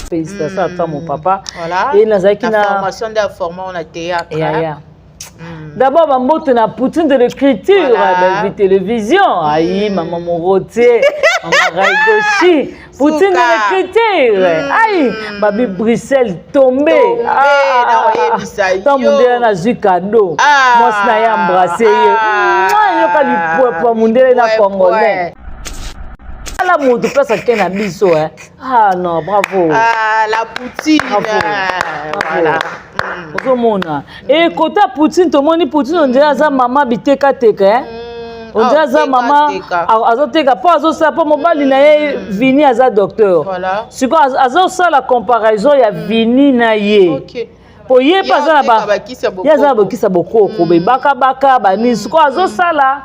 Félicitations à toi, mon papa. Voilà. Et nazalaki na na formation nde aforma na théâtre. Yaya. D'abord, bambote na Poutine de l'écriture. Voilà. Bellevue Télévision. Aïe, maman Morotier, maman Raigoshi, Poutine de l'écriture. Aïe, babi Bruxelles tombé. Tombé, nakoyebisa yo. Ntango mondele nazwi cadeau. Ah. Mwasi na ye embrasse ye. Ah. Mwa, yoka lipwepwa mondele na congolais. Ala moto place ake na biso, eh. Ah non, bravo. Ah, la Poutine. Bravo. Voilà. Ozomona e kota Poutine, tomoni Poutine, on dirait aza mama bitekateka, eh? On dirait aza Ah, mama teka. azoteka mpo azosala mpo mobali na ye Vini aza docteur. Voilà. Sikoyo azosala comparaison ya Vini na ye po ye mpe aza na Ye bakisi ya ye aza na bokoko. bokisa bokoko, bebakabaka banini. Sikoyo azosala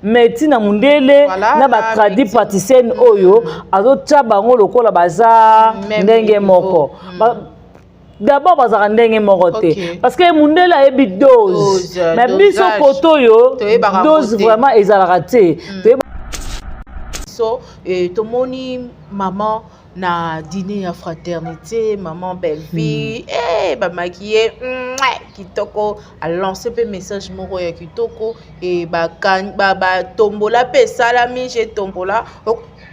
médecine na mondele Voilà, na na batradi médecine. praticienne oyo azotia bango lokola baza Même ndenge niveau. moko. D'abord bazalaka ndenge moko te parce que mondele ayebi dose, Dose, mais biso dosage. kote oyo Toyebaka dose yango te. vraiment ezalaka te. Toyeba. So tomoni maman na dîner ya fraternité, maman Bellevie, bamaki ye kitoko, alance mpe message moko ya kitoko e batombola mpe esalami. Je tombola,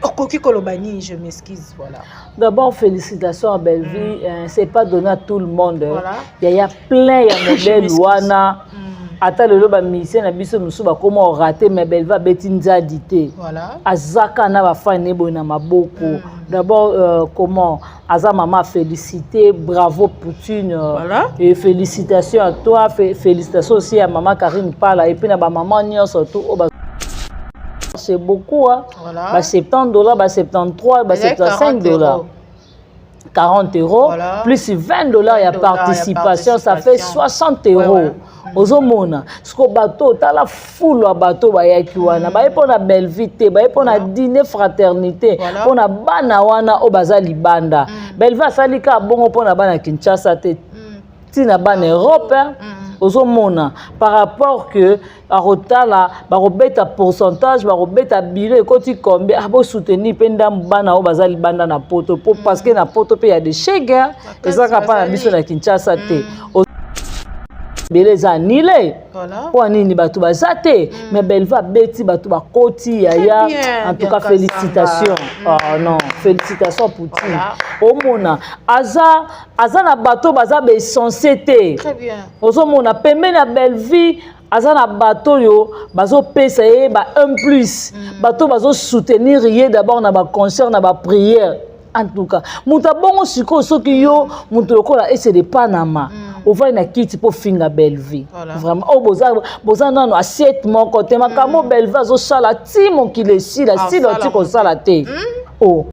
okoki koloba nini? Je m'excuse, voilà. D'abord, félicitations à Bellevue. C'est pas donné à tout le monde. Voilà. Il y a plein ya modèle M'excuse. wana. Ata lelo bamusicien na biso mosusu bakóma orater, mais Bellevue abeti nzadi te. Voilà. Azaka na bafani boye na maboko. D'abord, comment aza mama félicité, bravo Poutine. Voilà. Et félicitations à toi, félicitations aussi à maman Karine Pala et puis na bamama nyonso tout oyo c'est beaucoup, hein. Voilà. Ba 70 $, ba 73, ba Ezali 75 40 dollars. euros. 40 euros Voilà. plus 20 $ ya 20 dollars ya participation, ça fait participation. 60 euros. Ozomona siko bato, otala fulu ya bato bayaki wana, baye mpo na Bellevue te, baye mpo na dîner fraternité Voilà. mpo na bana wana oyo baza libanda. Bellevue asali kaka bongo mpo na bana Kinshasa te, ntina bana Europe, hein. Ozomona par rapport que bakotala, bakobeta pourcentage, bakobeta bilo ekoti combien. Ah, bosoutenir mpe ndambu bana oyo baza libanda na poto po parce que na poto mpe ya de shege, ezaka mpa na biso na Kinshasa te. Ebele eza anile. Voilà. Mpo nini bato baza te? Mais Bellevue abeti, bato bakoti, yaya. Bien, En tout cas, Bianca félicitations. Samba. Oh non, félicitations Poutine. Voilà. Omona aza na bato baza baessentiel te. Très bien. Ozomona pembeni na Bellevue aza na bato oyo bazopesa ye ba 1 plus, bato bazosoutenir ye d'abord na baconcert, na baprière. En tout cas, moto abongo sikoyo, soki yo moto lokola esede Panama, ovandi na kiti mpo finga Bellevue. Voilà. Vraiment, oyo boza nano assiette moko te. Makambo Bellevue azosala ti mokili esila, Ah, sila osala oti kosala te. O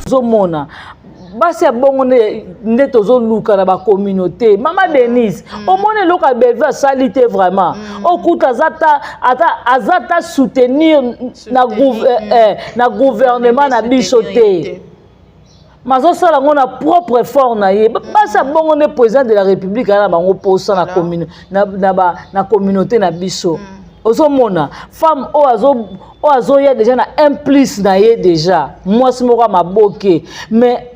ozomona basi ya bongo nde tozoluka na bacommunauté. Mama Denise, omoni eloko ya Bellevue asali te. Vraiment, okuta aza ta ata aza ta soutenir na, na gouvernement na biso te, mazosala yango na propre effort na ye. Basi ya bongo nde président de la République aza na bango mposa na, na communauté na biso. Ozomona femme oyo oyo azoya déjà na un plus na ye, déjà mwasi moko ya maboke, mais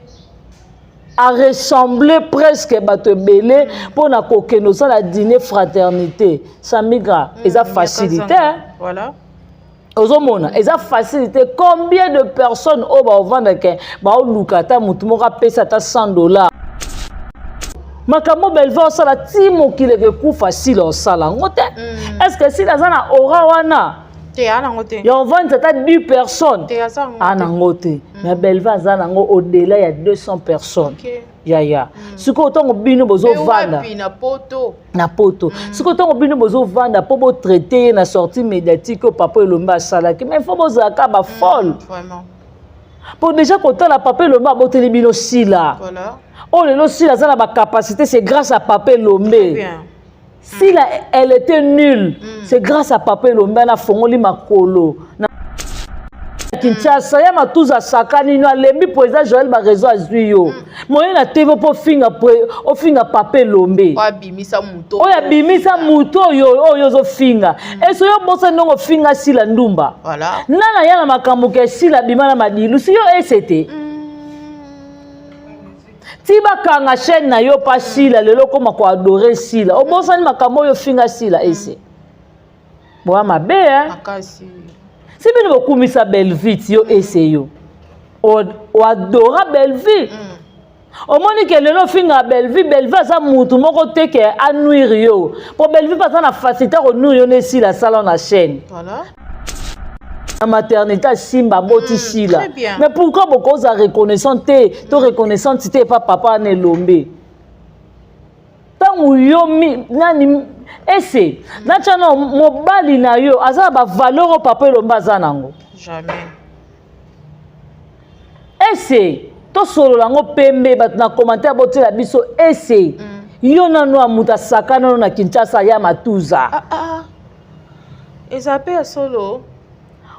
aressemble presque bato ebele mpona kokende osala dîner fraternité. Samigra, eza facilité, hein? Voilà. Ozomona eza facilité. Combien de personnes oyo baovandaka, baoluka ata motu moko apesa ata 100 $? Makambo Bellevue osala ti mokili ekekufa, sila osala yango te. Est ce que sila aza na aura wana Te, aza nango te. ya ovandisa ata 10 personnes? Te, aza nango Aa te. nango te, mais Bellevue aza nango au-delà ya 200 personnes. Yaya, sikoyo ntango bino bozovanda Wapi? Na poto. Na poto. Sikoyo ntango bino bozovanda mpo botraite ye na sortie médiatique oyo papa Elombe asalaki, mais faut bozalaka bafolle. Vraiment. Mpo déjà kotala papa Elombe aboteli bino Sila. Voilà. Oyo lelo Sila aza na bacapacité, c'est grâce à papa Elombe. Très bien. Sila, elle était nulle. C'est grâce à papa Elombe ana afongoli makolo na Kinshasa ya matuza asakani no alembi président Joël Barezo azwi yo moye na TV mpo ofinga ofinga papa Elombe. Oyo abimisa moto. Oyo abimisa moto oyo oyo ozofinga. Eso yo bosa ndongo ofinga Sila ndumba. Voilà. Nana ya na makambo ke Sila bima na madilu si yo ese te. Ti bakanga chaîne na yo pa Sila lelo koma ko adorer Sila. Obosani makambo oyo ofinga Sila ese. Boa mabe hein. Makasi. Si bino bokumisa Bellevue yo ese yo. O adora Bellevue. Omoni ke lelo ofinga Bellevue, Bellevue aza mutu moko te ke anuire yo. Po Bellevue mpe aza na facilité ya konuire yo na esila asala na chaîne. Voilà. Na maternité asimba aboti Sila. Très bien. Mais pourquoi bokoza reconnaissant te to reconnaissante te epa papa wana Elombe? Ntango yo nani ese natya na mobali na yo aza na bavaleur oyo papa Elombe aza nango. Jamais. Ese tosolola yango pembe bato na commentaire botiela biso ese. Yo nano ya moto asaka nano na Kinshasa ya matuza. Ah, ah. Eza pe ya solo.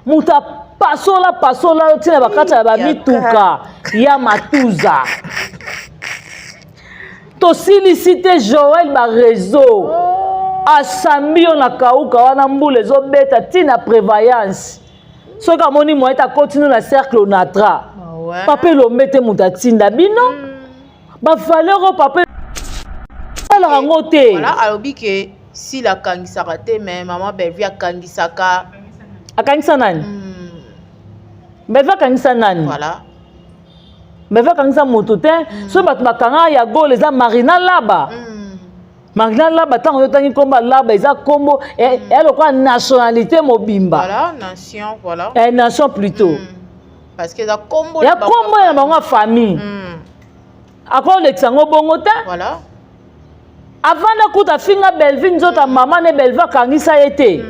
Moto apasola pasola yo ntina bakati ya bamituka ya matuza. Tosilisi te Joël Barezo. Asambi yo na kauka wana mbula ezobeta ntina prévoyance. Soki amoni moyen ta continue na cercle onatra. Ouais. Papa Elombe te moto atinda bino. Ba valeur oyo papa alaka yango te. Voilà, alobi ke Sila akangisaka te mais maman Bellevue akangisaka. Akangisa nani? Bellevue akangisa nani? Voilà. Bellevue akangisa moto te. Soki bato bakanga ya gol eza Marina Laba. Marina Laba ntango otangi kombo Laba eza kombo ya lokola nationalité mobimba. Voilà, nation, voilà. Nation plutôt. Parce que eza kombo ya kombo ya bango ya famille. Akolekisa yango bongo te. Voilà. Avant nakuta finga Bellevue nzota mama ne Bellevue akangisa ye te.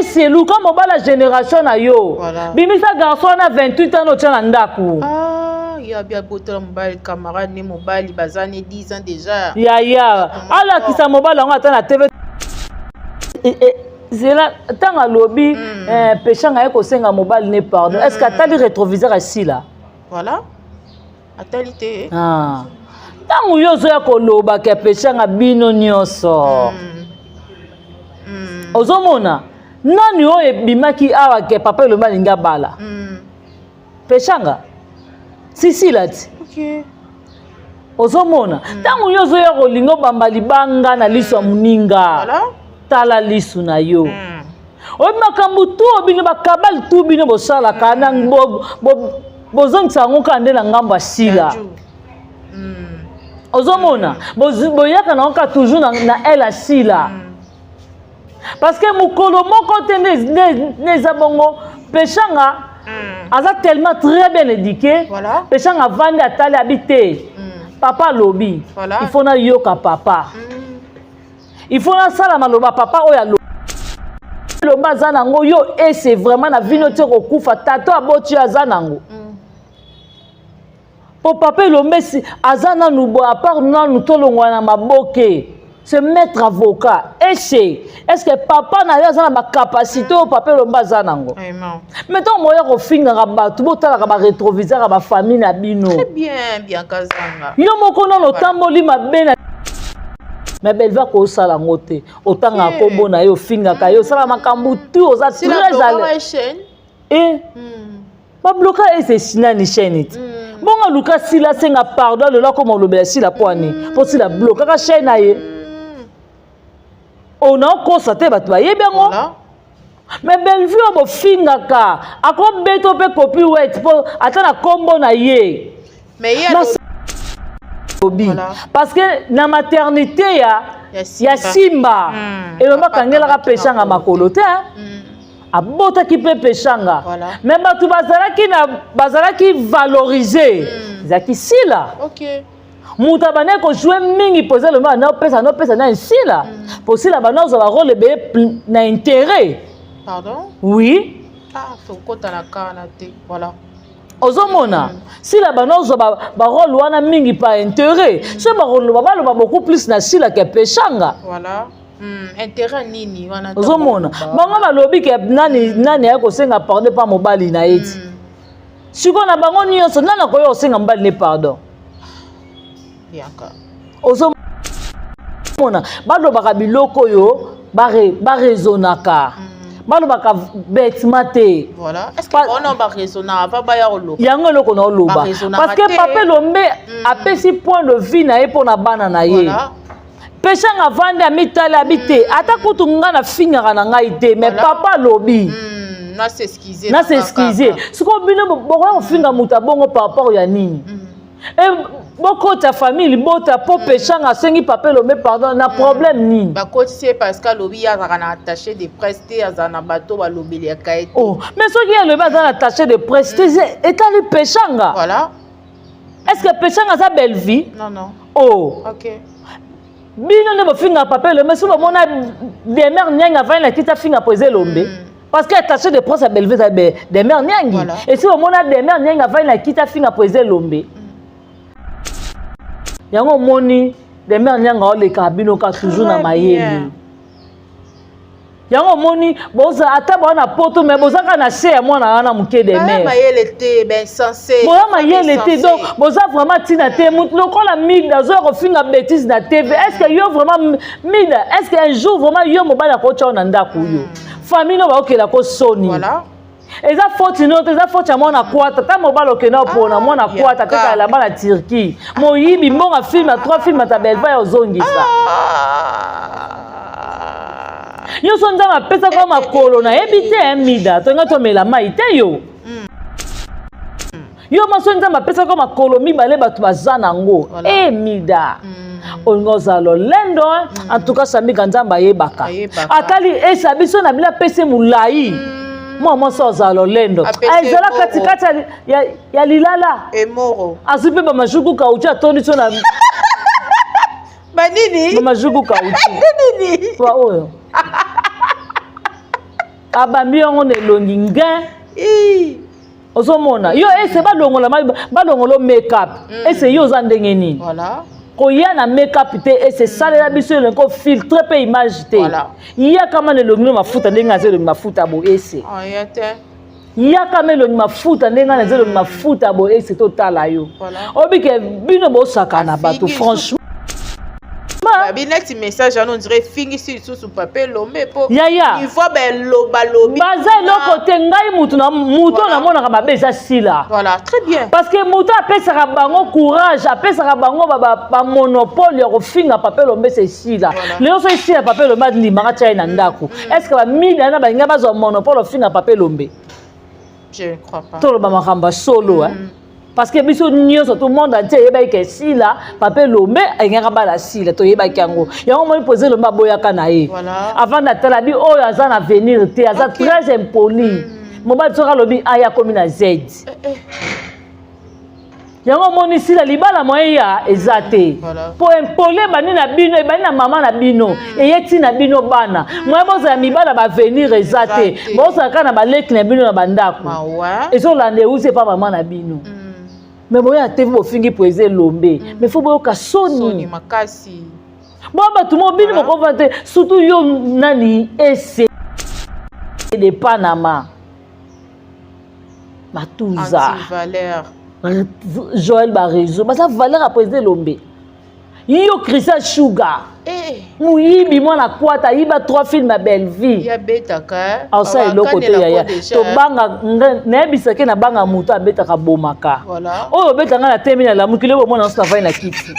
Ese luka mobala génération na yo. Voilà. Bimisa garçon na 28 ans otia na ndako. Ah, ya bia botola mobali camarade ne mobali bazani 10 ans déjà. Ya ya, alakisa mobali yango ata na TV. Zela tanga alobi peshanga ye kosenga mobali ne pardon. Est-ce que atali rétroviseur asila? Voilà. Atali te. Ah. Tango yo ozoya koloba ke peshanga bino nyonso. Ozomona nani oyo ebimaki awa ke papa Elombe alingi abala? Peshanga Sisila ti. Okay. Ozomona tango yo ozoya kolinga obamba libanga na liso ya moninga. Voilà. Tala lisu na yo. Oyebi makambo tu bino bakabali tu bino bosalaka na bozongisa yango kaka nde na ngambo ya Sila. Ozomona boyaka na yango kaka toujours na ele ya Sila. Parce que mokolo moko te nde eza bongo Peshanga aza tellement très bien éduqué. Voilà. Peshanga avandi atali abi te. Papa alobi. Voilà. Il faut nayoka papa. Il faut nasala maloba papa oyo alobi. Elombe aza nango yo ese vraiment na vino te kokufa tato aboti yo aza nango. Po papa Elombe si aza nanu bo à part nanu tolongwa na maboke. C'est maître avocat. Ese, est-ce que papa na yo aza na ba capacité oyo papa Elombe aza nango? Vraiment. Maintenant moya kofingaka bato botalaka ba rétroviseur ya ba famille na bino. Très bien, bien kazanga. Yo moko nano otamboli mabe na mais Bellevue akosala yango te. Otangaka kombo na yo, ofingaka yo, osala makambo tu, oza très à l'aise. Eh? Babloka ese nani chaîne ti. Bongo luka Sila senga pardon lelo akoma olobela Sila po ani. Po Sila blokaka chaîne na ye. On a okosa te bato bayebi yango. Mais Bellevue oyo bofingaka akobeta mpe copyright po ata na kombo na ye. Mais ye alobi. Parce que na maternité ya ya Simba Elombe akangelaka Peshanga makolo te. Abotaki mpe Peshanga. Mais bato bazalaki na bazalaki valoriser. Ezalaki Sila. OK. Moto abandaki kojouer mingi mpo eza Elombe banda opesa na opesa na Sila. Po Sila banda ozwa ba rôle ebele na intérêt. Pardon? Oui. Ah, tokota na kana te. Voilà. Ozomona Sila banda ozwa ba rôle wana mingi par intérêt. So ba rôle ba baloba beaucoup plus na Sila ke Peshanga. Voilà. Intérêt nini wana? Ozomona bango balobi ke nani nani aye kosenga pardon mpa mobali na ye ti. Sikoyo na bango nyonso, nani akoya kosenga mobali ne pardon? Bianca. Ozomona balobaka biloko oyo baraisonnaka, balobaka bêtement te. Voilà. Est-ce que ona baraisonnaka ava baya koloba? Yango eloko na oloba. Baraisonnaka parce que te. Papa Elombe apesi point de vue na ye mpo na bana na ye. Peshanga avandi, amitali, abi te, ata kutu nga nafingaka na ngai te, mais papa alobi Na s'excuse. Na s'excuse. Sikoyo bino bokoya kofinga moto abongo par rapport ya nini? E bokota famille libota mpo Peshanga asengi papa Elombe pardon na problème nini? Bakotisi ye parce que alobi ye azalaka na attaché de presse te, azala na bato balobelaka ye te. Oh, mais soki ye alobi aza na attaché de presse te, etali Peshanga? Est ce que Peshanga aza belle vie? Non. Oh. Bino nde bofingaka papa Elombe. Soki bomona Demer Niangi avandi na kiti afinga po eza Elombe, parce que attaché de presse ya Bellevue eza Demer Niangi. Esi bomona Demer Niangi avandi na kiti afinga po eza Elombe? Yango omoni Demer Niangi aolekaka bino ka toujours na Très mayele. bien. Yango omoni boza ata boza na poto, mais boza kaka na se ya mwana wana moke. Baya Demer mayele te, bainsensé. Boza mayele te, donc boza vraiment ntina te. Mutu lokola Mida azoya kofinga bétise na TV, est ce que yo vraiment Mida, est ce que un jour vraiment yo mobali akotya yo na ndako, yo famille no baokela ko soni? Eza faute no te, eza faute ya mwana kwata. Ta mobali okenda opona mwana kwata ateka elamba na Turquie, moyibi, mbongo film ya trois film ata Belva ya ozongisa nyonso. Nzambe apesaka makolo, nayebi te. Mida, tonga tomela mai te. Yo maso, Nzambe apesaka makolo mibale, bato baza nango. E Mida, olinga ozala lolendo. En tout cas, Samika, Nzambe ayebaka. Atali esa biso na bino, apesi molai. Mwa mwasi azala lolendo, ezala katikati ya lilala. Azwi mpe bamajuku kauti, atondi so na Banini? Bamajuku kauti. Nini? Oyo abambi yango na elongi nge. Ozomona yo ese balongola, balongola make-up. Ese yo oza ndenge nini? Koya na make-up te, ese esalela biso elongi, kofiltre mpe image te. Yaka na elongi no mafuta ndenge aza elongi mafuta bo ese. Yaka ma elongi mafuta ndenge naza elongi mafuta bo ese, totala yo. Obike bino bosaka na bato, franchement. Babi neti message wana, on dirait efingisi lisusu papa Elombe mpo Yaya. niveau belobalobi. Baza eloko te. Ngai mutu na mutu oyo namonaka mabe eza Sila. Voilà, très bien. Parce que moto apesaka bango courage, apesaka bango bamonopole ya kofinga papa Elombe, se Esila. Lelo so esila, papa Elombe andimaka tia ye na ndako, est ce que bamida na balinga bazwa monopole ofinga papa Elombe? Je ne crois pas. Toloba makambo ya solo, parce que biso nyonso, tout monde entier eyebaki ke Sila, papa Elombe alingaka bala Sila. Toyebaki yango. Yango moni poze Elombe aboyaka na ye. Avant natala bi oyo aza na avenir te, aza très impoli. Mobali soki alobi aya, akomi na z. Yango omoni Sila libala moyen ya eza te, mpo impoli ebandi na bino, ebandi na mama na bino, eye ntina bino bana. Moyen bozala mibala baavenir eza te, bozala kaka na baleki na bino na bandako. Ezolanda euti epa mama na bino. Mais boya te, bofingi po eza Elombe, mais faut boyoka soni. Bo bato mo bino bokova te, surtout yo nani ese de Panama Matuza Joël Barezo, baza valeur ya président Elombe. Yo Christian Sugar, moyibi, mwana kwata, ayiba trois film ya Belleville, asala eloko te. Yaya, tobanga, nayebisaki nabanga moto abetaka, bomaka oyo obetanga na temi na lamuki lelo, bomona nyonso navai na kiti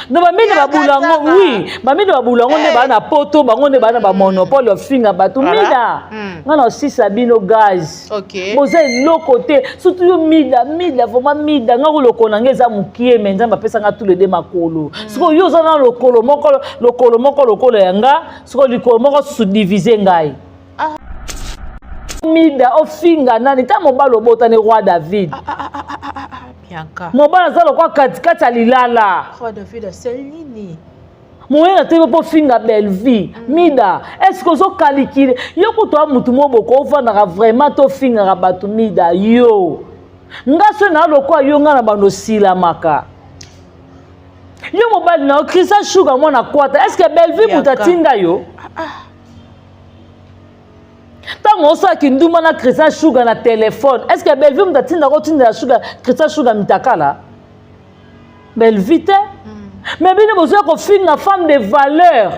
no bamine babulango. Oui, bamine babulango nde baa na poto, bango nde baa na bamonopole ofinga bato. Mida, nga na osisa bino gaz, boza eloko te, surtout yo Mida. Mida, vraiment Mida, nga ko lokolo na nga eza mokie, mais Nzambe apesanga tous les deux makolo. Sikoyo yo oza na lokolo moko, lokolo moko lokolo ya nga, sikoyo likolo moko susu divise ngai. Mida, ofinga nani? Ta mobali obotani, roi David. Mobali aza lokwa katikati ya lilala. Moye na te mpo finga Bellevie. Mida, est ce que ozokalikile yo kutu a mutu mo boko ofandaka vraiment tofingaka bato? Mida, yo nga so na lokwa yo nga na bando osilamaka. Yo mobali na yo Christian Sugar mwana kwata, est-ce que Bellevue moto atinda yo? Ntango osala kindumba na Christian Sugar na telefone, est-ce que Bellevue moto atindaka otindela Sugar Christian Sugar mitakala? Bellevue te. Mais bino bozoya kofinga femme de valeur,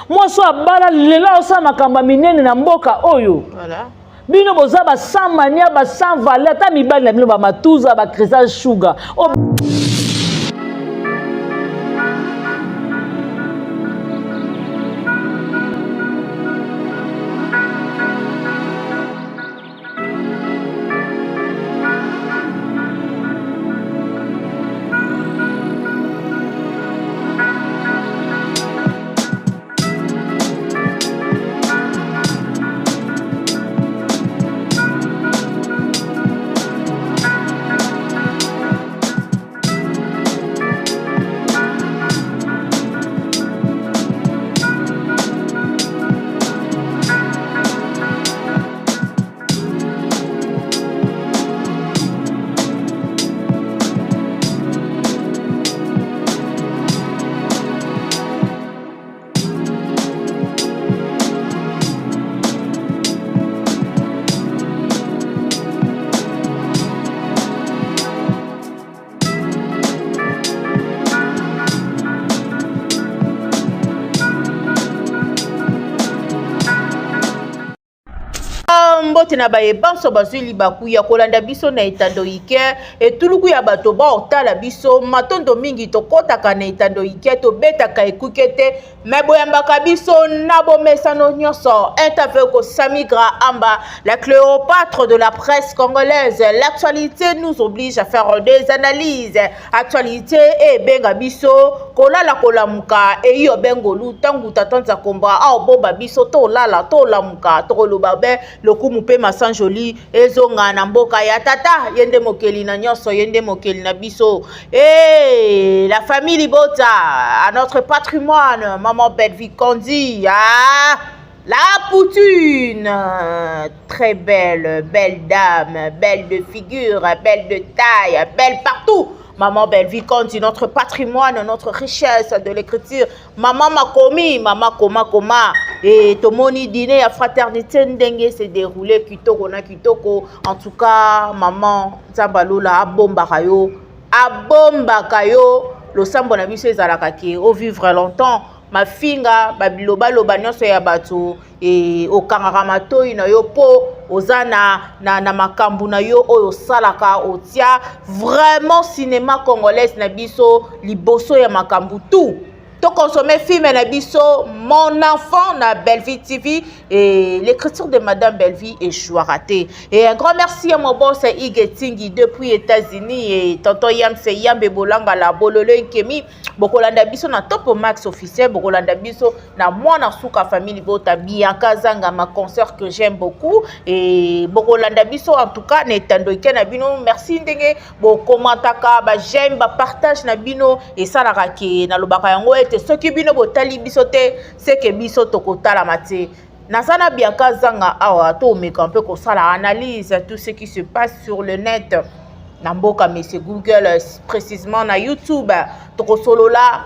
mwasi oyo abala lelo osala makambo ya minene na mboka oyo. Bino boza ba sans mania, ba sans valeur, ata mibali na bino ba matuza, ba Christian Sugar. Mbote na baye banso bazwi libaku ya kolanda biso na etando ike, etuluku ya bato baotala biso matondo mingi. Tokɔtaka na etando ike, tobetaka ekuke te, me boyambaka biso na bomesano nyonso. Interview Samigra Amba, la Cléopâtre de la presse congolaise. L'actualité nous oblige à faire des analyses. Actualité ebenga biso kolala kolamuka, eyo bengolu ntango tata Nzakomba aobomba biso tolala tolamuka, tokoloba be lokumu mpe masanjoli ezonga na mboka ya tata, ye nde mokeli na nyonso, ye nde mokeli na biso. E la famille libota à notre patrimoine, maman Bellevue Kandi, ah, la Poutine, très belle, belle dame, belle de figure, belle de taille, belle partout. Maman Bellevue Kandi, notre patrimoine, notre richesse de l'écriture. Maman Makomi, Maman Koma Koma. Et tomoni dîner ya fraternité ndenge s'est déroulé kitoko na kitoko. En tout cas, maman Nzambalola abombaka yo, abombaka yo. Losambo na biso ezalaka ke o vivre longtemps. Mafinga babilobaloba nyonso ya bato e okangaka matoi na yo mpo oza na, na, na makambo na yo oyo osalaka, otia vraiment cinéma congolaise na biso liboso ya makambo tout. Toconsommer film na biso Mon enfant na Bellevue TV et l'écriture de Madame Bellevue échouera te. Et un grand merci à mon boss Ige Tingi depuis États-Unis et tonton Yamse Yambe Bolanga la Bololo Nkemi. Bokolanda biso na Top Max officiel, bokolanda biso na mwana suka famille bota Bianca Zanga, ma concert que j'aime beaucoup, et bokolanda biso en tout cas na etando ike na bino. Merci ndenge bokomantaka, ba j'aime, ba partage na bino esalaka ke nalobaka yango ete soki bino botali biso te, seke biso tokotalama te. Naza na Bianca Zanga awa, tomeka mpe kosala analyse tout ce qui se passe sur le net na mboka Monsieur Google, précisément na YouTube. Tokosolola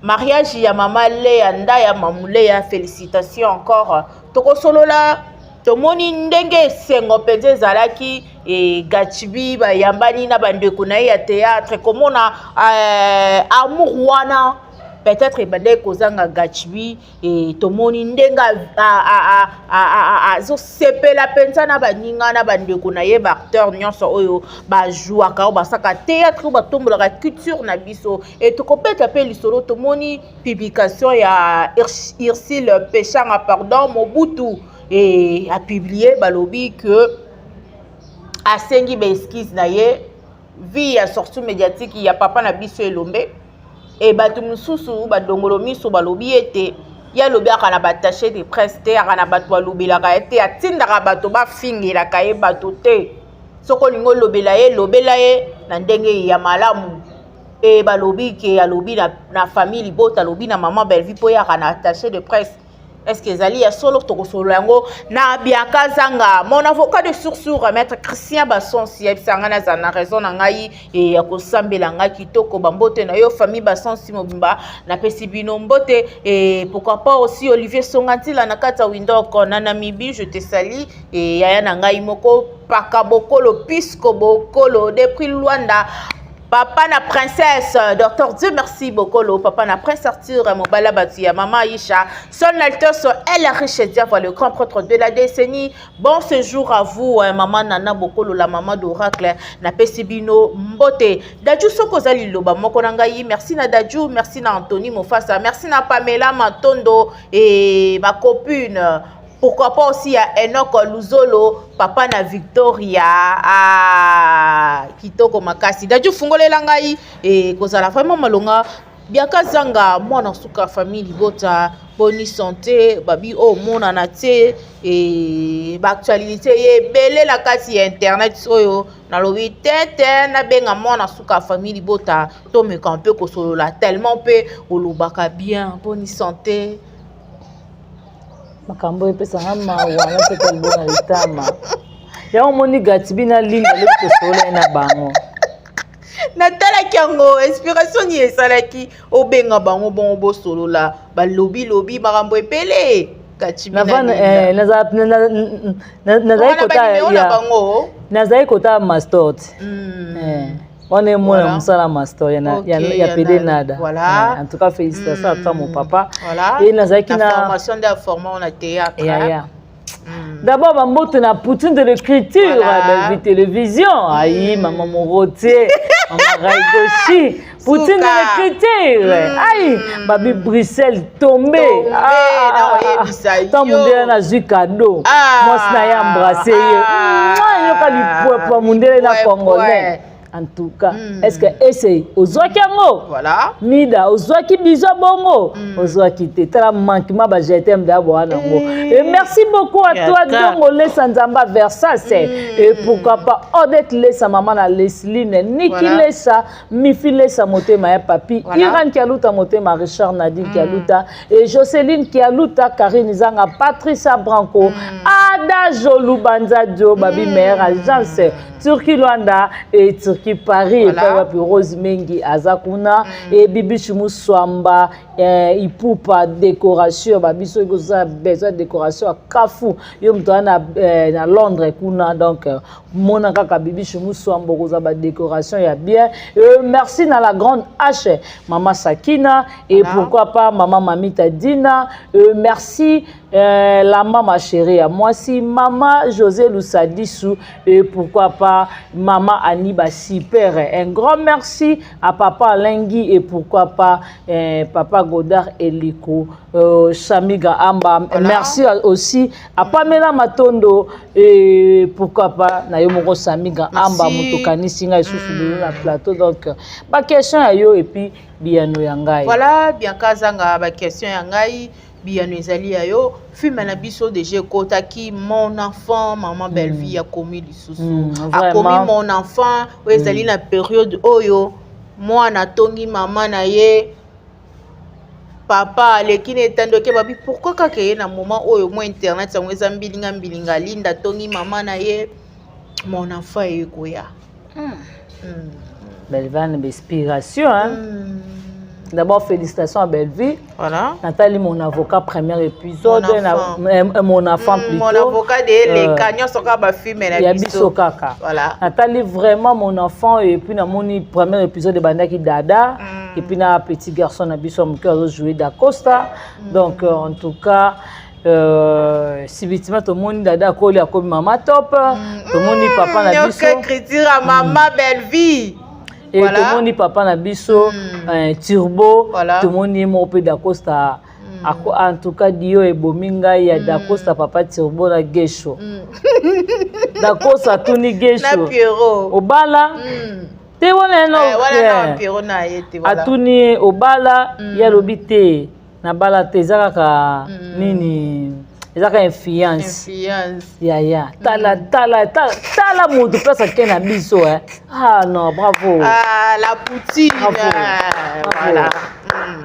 mariage ya mama Lea Ndaya, Mamuleya, félicitations encore. Tokosolola, tomoni ndenge esengo mpenza ezalaki e Gachibi bayambani na bandeko na ye ya théâtre, komona amour wana peut-être ebandaki kozanga Gachibi. E tomoni ndenge azosepela mpenza na baninga na bandeko na ye baacteur nyonso oyo bajouaka, oyo basaka théâtre, oyo batombolaka culture na biso. E tokobeta mpe lisolo, tomoni publication ya Ursule Peshanga, pardon, Mobutu, e apublié, balobi que asengi baexcuse na ye vie ya sortie médiatique ya papa na biso Elombe. E bato mosusu badongolo miso balobi ete ye alobi aka na baattaché de presse te, aka na bato balobelaka ye te, atindaka bato bafingelaka ye bato te. Soki olingi olobela ye, lobela ye na ndenge ya malamu. E balobi ke alobi na famille libota, alobi na mama Bellevue mpo ye aka na attaché de presse. Est-ce que ezali ya solo? Tokosolola yango na Bianca Zanga, mon avocat de source, maître Christian Basonsi. Yebisa ngai, nazala na raison na ngai e ya kosambela ngai kitoko. Bambote na yo, famille Basonsi mobimba, napesi bino mbote. E pourquoi pas aussi Olivier Songantila na kati ya Windok na Namibie, je te salue. E yaya na ngai moko Paka Bokolo, Pisco Bokolo depuis Luanda, papa na princesse Docteur Dieu merci Bokolo, papa na prince Arthur Mobala Batu ya mama Aisha, son altesse elle riche Diava, le grand prêtre de la décennie. Bon séjour à vous, maman Nana Bokolo, la maman d'oracle. Napesi bino mbote. Daju, soko ozali liloba moko na ngai. Merci na Daju, merci na Anthony Mofasa, merci na Pamela Matondo et ma copine. Pourquoi pas aussi ya Enoch Luzolo, papa na Victoria. Ah, kitoko makasi. Daju, fungolela ngai e kozala vraiment malonga. Bianca Zanga, mwana suka famille libota, boni santé? Babi oyo omonana te e baactualité ye ebele na kati ya internet oyo. Nalobi te te, nabenga mwana suka famille libota, tomeka mpe kosolola tellement mpe olobaka bien. Boni santé? Makambo oyo epesanga mawa, napeta libona litama yango. Omoni Gatibi na Linda, lobi tosolola ye na bango. Natalaki yango. Inspiration nini esalaki obenga bango bongo bosolola? Balobilobi makambo ebele. Nazali kotala mastor te wana, emona mosala mastor ya pede nada. En tout cas, félicitations à toi, mon papa. E nazalaki na formation nde aforma na théâtre. Yaya, d'abord bambote na Poutine de l'écriture, voilà. Bellevue Télévision, ayi mama Morotier, mama Raigoshi, Poutine de l'écriture, ayi babi Bruxelles tombé. Ntango mondele nazwi cadeau, mwasi na ye embrasse ye, yoka lipwepwa mondele na congolais. En tout cas, est ce que ese ozwaki yango? Voilà. Mida, ozwaki bizwa bongo, ozwaki te. Tala manquement ba je t'aime da bwana yango. Et merci beaucoup à toi, Dongo Lesa Nzamba Versas, et pourquoi pas Odette Lesa, maman na Lesline Niki, voilà. Lesa Mifi Lesa, motema ya papi, voilà. Iran Kialuta, motema Richard Nadine Kialuta et Jocelyne Kialuta, Karine Zanga, Patricia Branco, Ada Jolu Banza Dio Babi, meilleure agence Turquie Luanda et Turquie Paris, voilà. Epai wapi Rose Mengi aza kuna, e Bibishi Muswamba, Ipupa décoration babiso, ekozala besoin décoration ya kafu yo moto aza na Londres kuna. Donc mona kaka Bibishi Muswamba, okozwa badécoration ya bien. Merci na la grande H, mama Sakina, et voilà. Pourquoi pas mama Mamita Dina, merci la mama chérie ya mwasi, mama José Lusadisu, et pourquoi pas mama Aniba Super. Un grand merci à papa Alengui et pourquoi pas papa Godard Eliko, Samiga Amba, voilà. Merci aussi à Pamela Matondo et pourquoi pas na yo moko Samiga Amba, moto kanisi ngai susu na plateau. Donc ba question ya yo et puis biyano ya ngai. Voilà, Bianca Zanga, ba question ya ngai, biyano ezali ya yo. Film na biso déjà ekotaki, Mon enfant. Mama Bellevie akomi lisusu, akomi Mon enfant oyo ezali na période oyo mwana atongi mama na ye, papa aleki na etandoki. Babi pourquoi kaka ye na moment oyo mwa internet yango eza mbilinga mbilinga? Linda atongi mama na ye, Mon enfant eye koya. Bellevue na bainspiration, hein? D'abord, félicitations à Bellevue. Voilà. Nathalie, mon avocat, premier épisode. Mon enfant, mon enfant plutôt. Mon avocat de les camions sont comme film. Ya biso kaka. Voilà. Nathalie, vraiment mon enfant. Et puis, dans mon premier épisode de Bandaki Dada. Et puis, na petit garçon, na biso moke joué d'Acosta. Donc, en tout cas, sibitima tomoni Dada akoli, akomi mama top. Tomoni papa na biso. Écriture à maman Bellevue. Et voilà. Tomoni papa na biso Turbo, voilà. Tomoni ye moko mpe Dacosta. En tout cas, dio ebomi ngai ya Dacosta, papa Turbo na Gesho. Dacosta atuni Gesho: "Obala te?" Wana atuni ye: "Obala?" Ye alobi: "Te, nabala te, eza kaka nini, eza kaka influence." Yaya, tala, tala, tala moto place ake na biso, eh. Ah non, bravo. Ah, la poutine. Bravo. Voilà.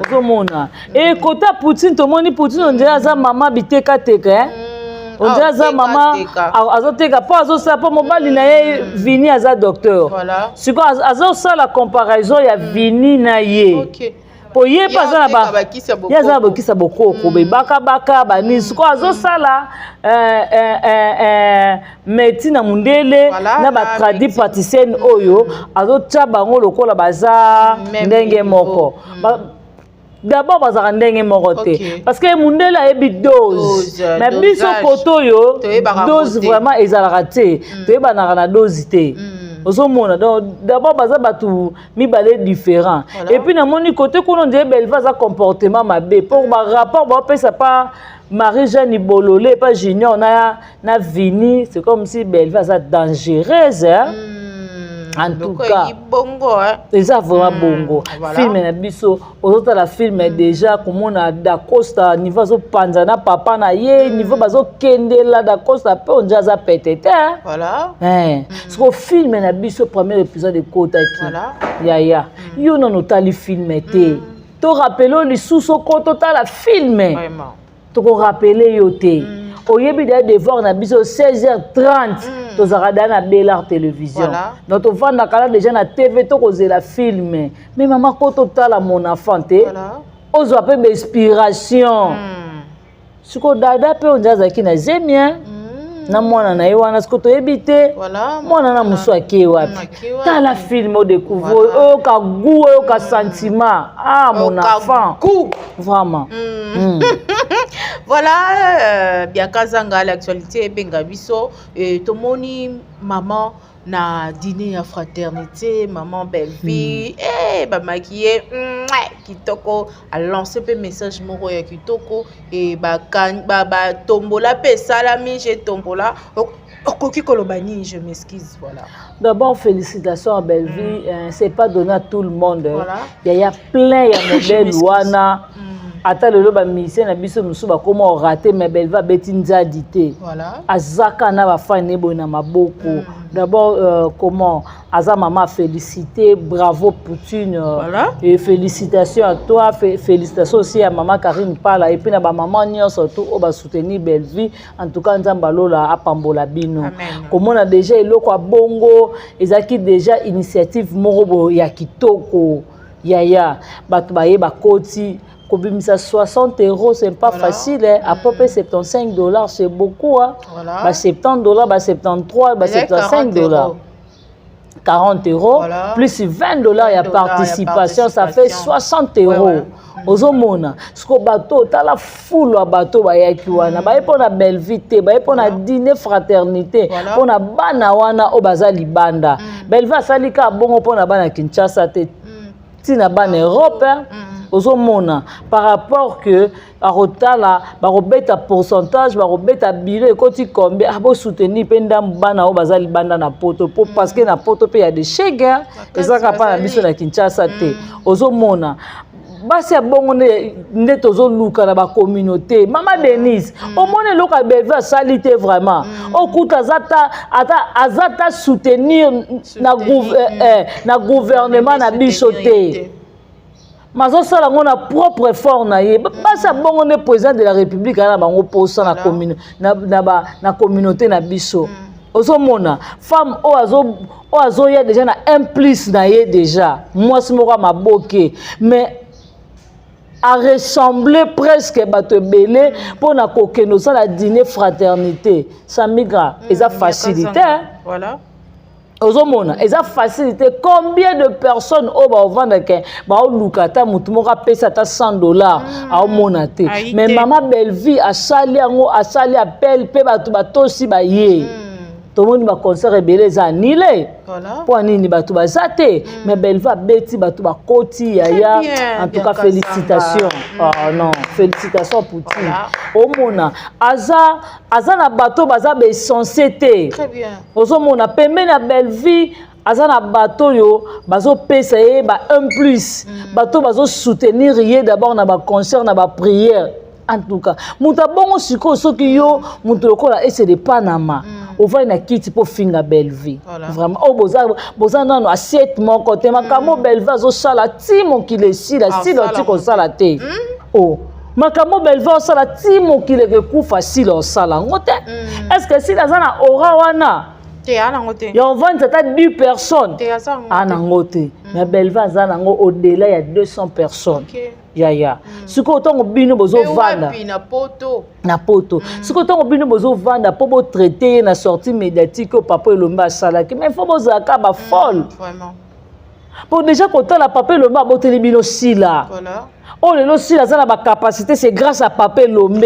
Ozomona e kota Poutine, tomoni Poutine, on dirait aza mama bitekateka, eh? On dirait aza mama azoteka mpo azosala, mpo mobali na ye Vini aza docteur. Sikoyo azosala comparaison ya Vini na ye, po ye mpe aza na ye, aza na bokisa bokoko bebakabaka banini. Sikoyo azosala médecine na mondele na batradipraticienne oyo azotia bango lokola baza ndenge moko. D'abord bazalaka ndenge moko te, parce que mundele ayebi dose, mais biso koto oyo dose vraiment ezalaka te, toyebanaka na dose te. Ozomona, donc d'abord baza bato mibale différent. Et puis namoni côté kuna, ondire Belva aza comportement mabe, mpo barapport baopesa pa Marie Jeanne Bolole, pa Junior na Vini, c'est comme si Belva aza dangereuse, hein? En tout cas bongo. Eza vraiment bongo. Film na biso, ozotala film déjà, komona Dacosta niveau azopanza na papa na ye, niveau bazokendela Dacosta mpe onde aza pete te. Siko film na biso, premier épisode ekotaki. Yaya, yo nano otali film te, torappeler oyo lisusu, okota otala film. Tokorappeler yo te, oyebi deya devoir na biso. 16h30 tozalaka deya na Belar Télévision. Donc tovandaka na déjà na TV, tokozela film. Mais mama, ko totala mon enfant te, ozwa mpe bainspiration. Sikoyo dada mpe onde azalaki na zemi na mwana na ye wana. Sikoyo toyebi te mwana na mosu ake wapi. Tala film, odécouvrir, oyoka goût, oyoka sentiment. Ah, mon enfant, vraiment. Voilà, Bianca Zanga, l'actualité ebenga biso. Tomoni maman na dîner ya fraternité, maman Bellevie, bamaquiller kitoko, alance mpe message moko ya kitoko e batombola mpe esalami. Je tombola, okoki koloba nini? Je m'excuse, voilà. D'abord, félicitations à Bellevie. C'est pas donné à tout le monde. Il y a plein ya modèle wana. Ata lelo bamusicien na biso mosusu bakóma orater, mais Belva abeti nzadi te. Azaka na bafani boye na maboko. D'abord, comment aza mama félicité, bravo Poutine. Et félicitations à toi, félicitations aussi à maman Karine Pala et puis na bamama nyonso tout oyo basoutenir Bellevie. En tout cas, Nzambe alola apambola bino. Komona déjà eloko ya bongo ezalaki déjà initiative moko boye ya kitoko. Yaya, bato baye bakoti kobimisa 60 euros, c'est pas facile, hein? À peu près 75 dollars, c'est beaucoup, hein? Ba 70 dollars, ba 73, ba 75 dollars, 40 euros. Plus 20 dollars ya participation, ça fait 60 euros. Ozomona siko bato, otala fulu ya bato bayaki wana, baye mpo na Bellevie te, baye mpo na dîner fraternité, mpo na bana wana oyo baza libanda. Bellevie asali kaka bongo mpo na bana Kinshasa te, ntina bana Europe. Ozomona par rapport que akotala, bakobeta pourcentage, bakobeta bilo ekoti combien. Ah, bosoutenir mpe ndambu bana oyo baza libanda na poto, po parce que na poto mpe ya de shege, ezalaka mpa na biso na Kinshasa te. Ozomona basi ya bongo nde tozoluka na bacommunauté. Mama Denise, omoni eloko ya Belve asali te vraiment. Okuta aza ta soutenir na gouvernement na biso te, mazosala yango na propre effort na ye. Basi ya bongo nde président de la République aza na bango mposa na communauté na biso. Ozomona femme oyo azoya déjà na un plus na ye, déjà mwasi moko ya maboke, mais aressemble presque bato ebele mpona kokende osala dîner fraternité. Samigra, eza facilité. Ozomona eza facilité. Combien de personnes oyo baovandaka, baoluka ata motu moko apesa ata 100 dollars, aomona te. Mais mama Bellevie asali yango, asali appel mpe bato batosi baye. Tomoni baconcert ebele eza annulé mpo nini? Bato baza te. Mais Belva abeti, bato bakoti. Yaya, en tout cas félicitations. Oh non, félicitations Poutine. Omona aza na bato baza baessence te. Ozomona pembeni ya Bellevie aza na bato oyo bazopesa ye ba 1 plus, bato bazosoutenir ye d'abord na baconcert, na baprière. En tout cas, moto abongo sikoyo, soki yo moto lokola ese de Panama. Ovandi na kiti mpo finga Bellevue. Vraiment, oyo boza nano assiette moko te. Makambo Bellevue azosala ti mokili esila, sila oti kosala te. O makambo Bellevue osala ti mokili ekekufa, sila osala yango te. Est ce que sila aza na aura wana ya ovandisa ata 10 personnes? Anango te. Mais Bellevue aza nango au-delà ya 200 personnes. Yaya, sikoyo ntango bino bozovanda na poto, sikoyo ntango bino bozovanda mpo botraiter ye na sortie médiatique oyo papa Elombe asalaki, mais faut bozalaka bafolle mpo déjà kotala papa Elombe aboteli bino Sila. Oyo lelo Sila aza na bacapacité, c'est grâce à papa Elombe.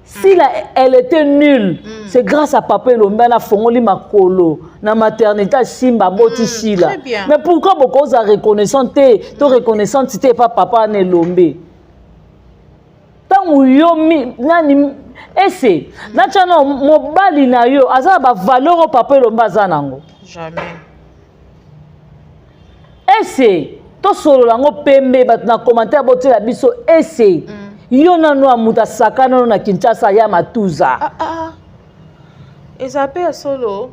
Sila, elle était nulle. C'est grâce à papa Elombe afongoli makolo na maternité, asimba, aboti Sila. Mais pourquoi bokoza reconnaissant te to reconnaissante te epa papa wana Elombe? Ntango yo nani ese natya na mobali na yo aza na bavaleur oyo papa Elombe aza nango? Jamais. Ese tosolola yango pembe, bato na commentaire botiela biso. Ese yo nano ya moto asaka nano na Kinshasa ya matuza. Ah, ah. Eza mpe ya solo.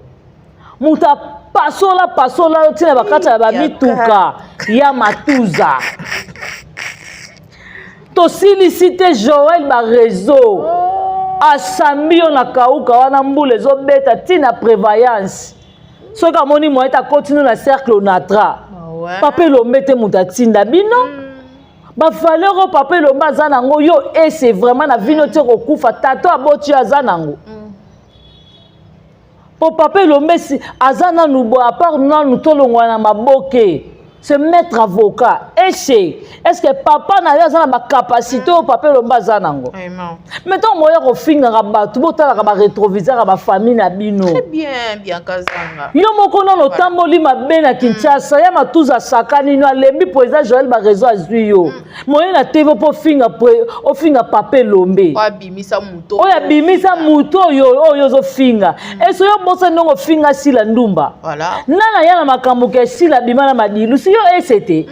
Moto apasola pasola yo ntina bakati ya bamituka ya matuza. Tosilisi te, Joel Bareseau asambi yo na kauka wana, mbula ezobeta ntina prévoyance. Soki amoni moye te, akoti no na cercle Onatra. Papa Elombe te moto atinda bino bavaleur oyo papa Elombe aza nango. Yo ese vraiment na vino ti kokufa, tato aboti yo aza nango po papa Elombe aza nanu bo apart nanu tolongwa na maboke. C'est maître avocat. Ese, est ce que papa na yo aza na bacapacité oyo papa Elombe aza nango? Mais ntango moya kofingaka bato, botalaka barétroviseur ya bafamille na bino. Yo moko nano otamboli mabe na Kinshasa ya matuza, asakani no, alembi. Président Joel Bareseau azwi yo moye na TV mpo ofinga papa Elombe oyo abimisa motu oyo oyo ozofinga. Eso yo bosa ndongo ofinga Sila ndumba. Nana ya na makambo ke Sila abima na madilu si yo ese te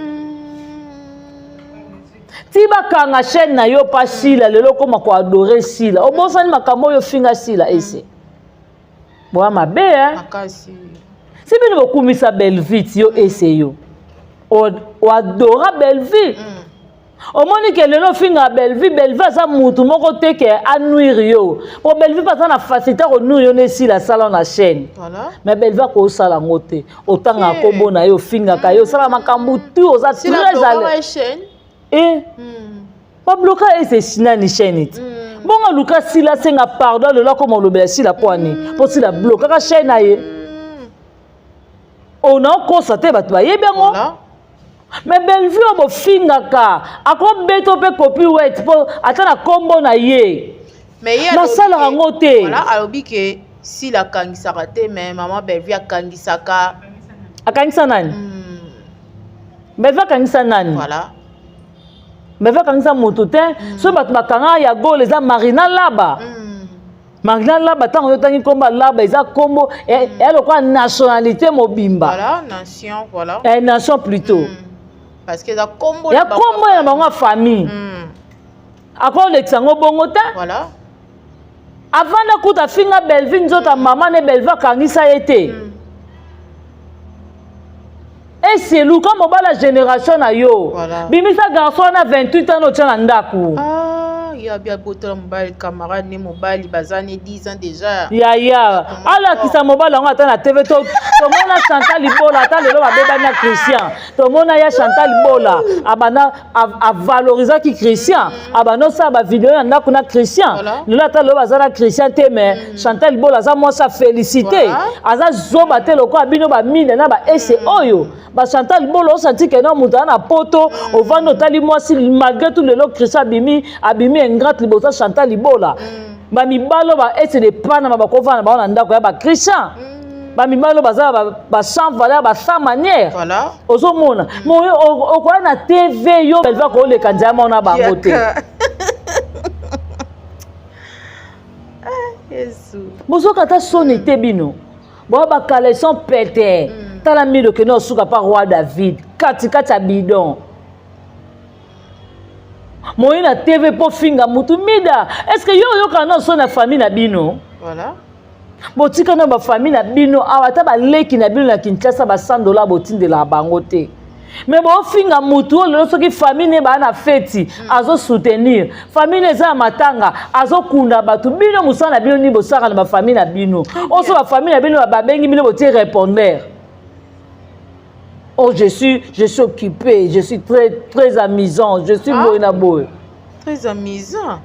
ti bakanga chaîne na yo pa Sila. Lelo okóma koadorer Sila, obosani makambo oyo ofinga Sila. Ese boya mabe. Si bino bokumisa Bellevue, ti yo ese yo oadora Bellevue, omoni ke lelo ofingaka Bellevue. Bellevue aza mutu moko te ke anuire yo, po Bellevue mpe aza na facilité konuire yo na esila asala na chaîne. Mais Bellevue akosala yango te. Otangaka nkombo na ye, ofingaka ye, osala makambo tu, oza très à e babloka ese nani chaîne ti. Bongo aluka Sila, asenga pardon. Lelo akoma olobela Sila po ani mpo Sila blokaka chaîne na ye. Ona okosa te, bato bayebi yango. Mais Bellevue oyo bofingaka, akobeta mpe copyright mpo ata na nkombo na ye nasalaka yango te. Alobi ke Sila akangisaka te, mais mama Bellevue akangisaka. Akangisa nani? Bellevue akangisa nani? Bellevue akangisa moto te. Soki bato bakangaka ya gole, eza Marina Laba. Marina Laba, ntango oyotangi nkombo ya Laba, eza nkombo eya lokola nationalité mobimba. Voilà, nation, voilà. Eh, nation plutôt. Parce que eza nkombo ya nkombo ya bango ya famille. Akolekisa yango bongo te. Avanda kuta afinga Bellevue nzoto ya mama ne, Bellevue akangisa ye te. Ese luka mobala génération na yo. Bimisa garçon wana 28 ans, otya na ndako. Ah, ya bi abotola mobali, camarade ne mobali, baza ne 10 ans déjà. Yaya, alakisa mobali yango ata na TV. Tomona Chantal Libola, ata lelo babebani na Christian. Tomona ya Chantal Bola abanda avalorisaki Christian, abanda osala bavideo na ndako na Christian. Lelo, ata lelo baza na Christian te, mais Chantal Bola aza mwasi afélicité, aza zoba te lokola bino bamine na baese oyo bachantal Bola. Osanti ke no moto aza na poto, ovandi otali mwasi. Malgré tout, lelo Christian abimi ingrate liboso ya Chantal Libola. Bamibalo baese de Panama bakovanda bango na ndako ya bachristian. Bamibalo baza basans valeur, basans manière. Ozomona mo okoya na TV, yo Belva koleka nzela moko na bango te. Bozoka ata soni te, bino boya bacaleçon pete. Tala milo kende osuka pa roi David katikati ya bidon moye na TV mpo finga mutu. Mida, est ce que yo oyokaka na soni na famille na bino? Voilà. Botika na bafamille na bino awa, ata baleki na bino na Kinshasa ba 100 dollars botindelaka bango te. Mais bofinga mutu oyo lelo soki famille ne baa na feti azosoutenir famille ne eza ya matanga, azokunda bato. Bino mosala na bino nini bosalaka na bafamille na bino? Oyo so bafamille na bino babengi bino, botie répondeur: "Oh, je suis occupé, je suis très très amusant, je suis boye na boye." Très amusant.